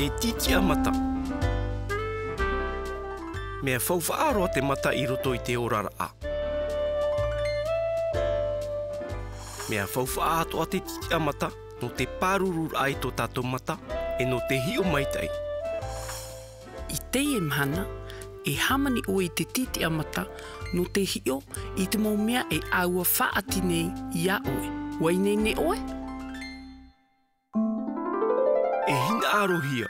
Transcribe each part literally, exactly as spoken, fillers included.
E tītiʻa mata. Mea faufaʻa roa te mata i roto i te oraraʻa. Mea faufaʻa atoʻa te tītiʻa mata nō te pārururaʻa i tō tātou mata, e nō te hiʻo maitaʻi. I teie mahana, e hāmani ʻoe i te tītiʻa mata nō te hiʻo i te mau mea e ʻāua faʻaʻati nei iā ʻoe. ʻUa ineine ʻoe? E hinaʻarohia,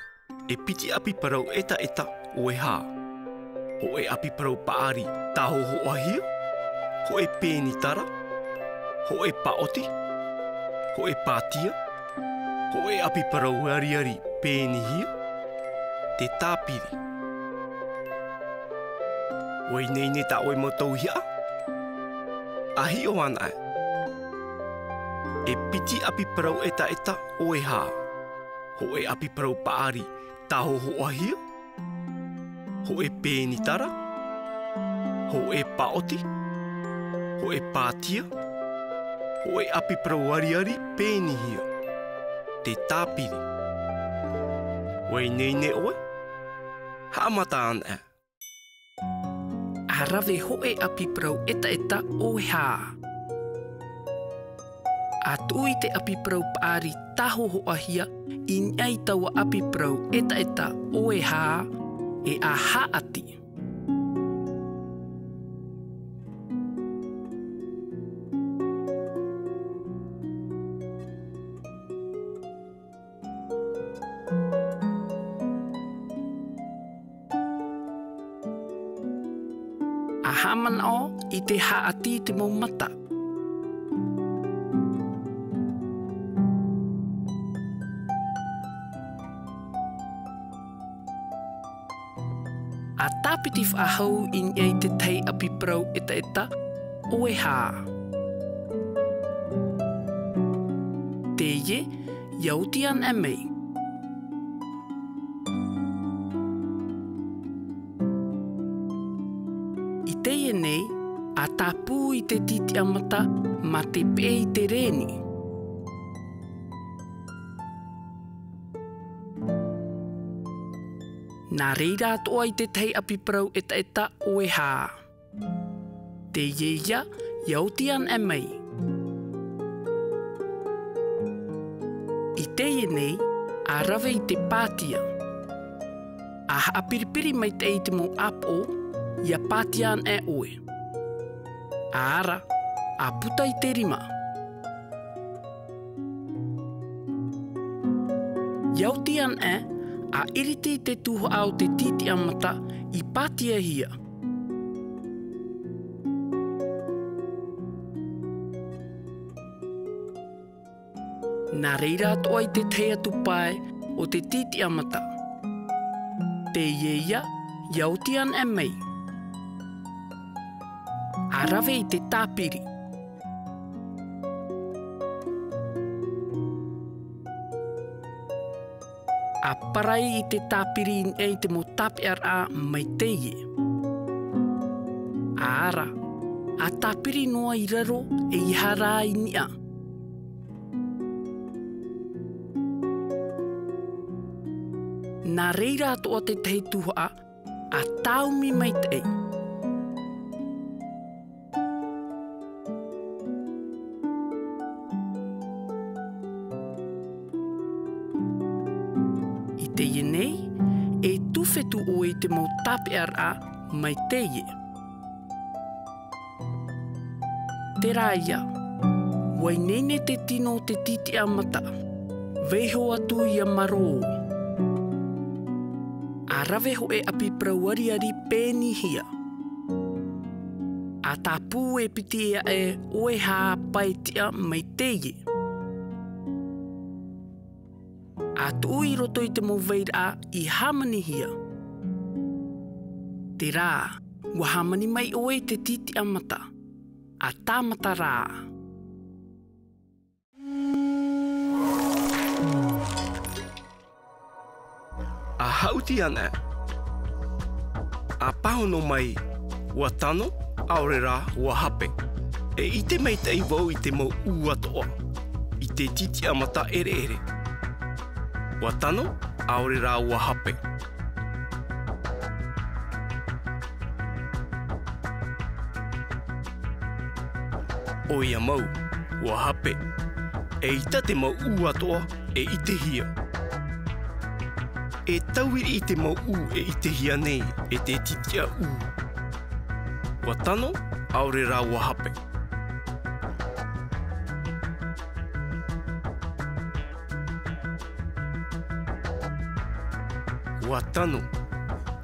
e piti ʻapi parau ʻetaʻeta ʻoe hā? Hōʻē ʻapi parau paʻari tāhōhoʻahia, hōʻē pēni tara, hōʻē paʻoti, hōʻē pātia, hōʻē ʻapi parau ariari pēnihia, te tāpiri. ʻUa ineine tā ʻoe mau tauihaʻa? ʻA hiʻo anaʻe. E piti ʻapi parau ʻetaʻeta ʻoe hā? Hōʻē ʻapi parau paʻari tāhōhoʻahia, hōʻē pēni tara, hōʻē paʻoti, hōʻē pātia, hōʻē ʻapi parau ariari pēnihia, te tāpiri. ʻUa ineine ʻoe? Haʻamata anaʻe. ʻA rave hōʻē ʻapi parau ʻetaʻeta ʻoe hā? ʻA tuʻu i te ʻapi parau paʻari tāhōhoʻahia i niʻa i taua ʻapi parau ʻetaʻeta ʻoe hā, e ʻa haʻati. ʻA haʻamanaʻo i te haʻati i te mau mata. ʻA tāpiti faʻahou i niʻa i te tahi ʻapi parau ʻetaʻeta ʻoe hā? Teie, ʻia oti anaʻe mai. I teie nei, ʻa tāpū i te tītiʻa mata mā te peʻe i te rēni. Nā reira atoʻa i te tahi ʻapi parau ʻetaʻeta ʻoe hā? Teie ia, ʻia oti anaʻe mai. I teie nei, ʻa rave i te pātia. ʻA haʻapiripiri maitaʻi i te mau ʻāpoʻo, ʻia pātia anaʻe ʻoe. ʻA ara, ʻa puta i te rima. ʻIa oti anaʻe, ʻa ʻiriti i te tuhaʻa o te tītiʻa mata i pātiahia. Nā reira atoʻa i te tahi atu pae o te tītiʻa mata. Teie ia, ʻia oti anaʻe mai. ʻA rave i te tāpiri. ʻA parai i te tāpiri i niʻa i te mau tāpeʻaraʻa mai teie. ʻA ara, ʻa tāpiri noa i raro ʻeiaha rā i niʻa. Nā reira atoʻa te tahi tuhaʻa, ʻa tāumi maitaʻi. I teie nei, e tūfetu ʻoe i te mau tāpeʻaraʻa mai teie. Terā ia, ʻua ineine te tino o te tītiʻa mata. Vaiiho atu ʻia marō. ʻA rave hōʻē ʻapi parau ariari pēnihia. ʻA tāpū e piti aʻe ʻoe hā pae tiʻa mai teie. ʻA tuʻu i roto i te mau vairaʻa i hāmanihia. Terā, ʻua hāmani mai ʻoe i te tītiʻa mata. ʻA tāmata rā. ʻA haʻuti anaʻe. ʻA pāhono mai, ʻua tano, ʻaore rā, ʻua hape. E ʻite maitaʻi vau i te mau ʻū atoʻa, i te tītiʻa mata ʻereʻere. ʻUa tano, ʻaore rā ʻua hape. ʻOia mau, ʻua hape. ʻEita te mau ʻū atoʻa e ʻitehia. E tauiriʻi te mau ʻū e ʻitehia nei e te tītiʻa ʻū. ʻUa tano, ʻaore rā ʻua hape. ʻUa tano.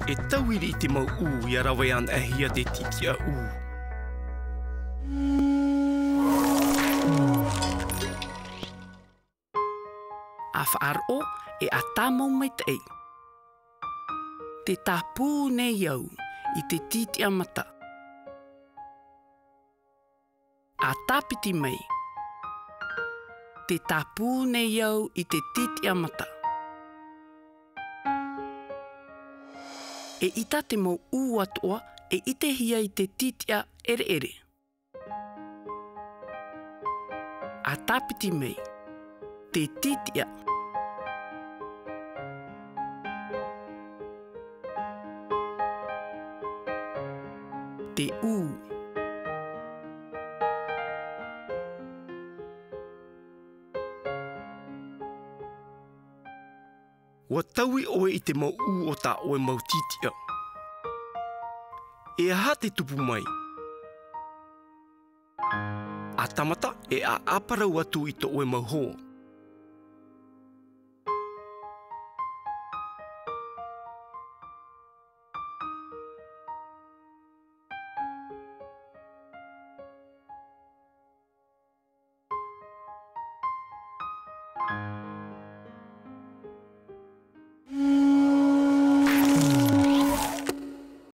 E tauiriʻi te mau ʻū ʻia rave anaʻe hia te tītiʻa ʻū. ʻA faʻaroʻo e ʻa tāmau maitaʻi. Tē tāpū nei au i te tītiʻa mata. ʻA tāpiti mai. Tē tāpū nei au i te tītiʻa mata. ʻEita te mau ʻū atoʻa e ʻitehia i te tītiʻa ʻereʻere. ʻA tāpiti mai. Te tītiʻa. Te ʻū. ʻUa taui ʻoe i te mau ʻū o tā ʻoe mau tītiʻa. E aha te tupu mai? ʻA tāmata e ʻaʻaparau atu i tō ʻoe mau hoa.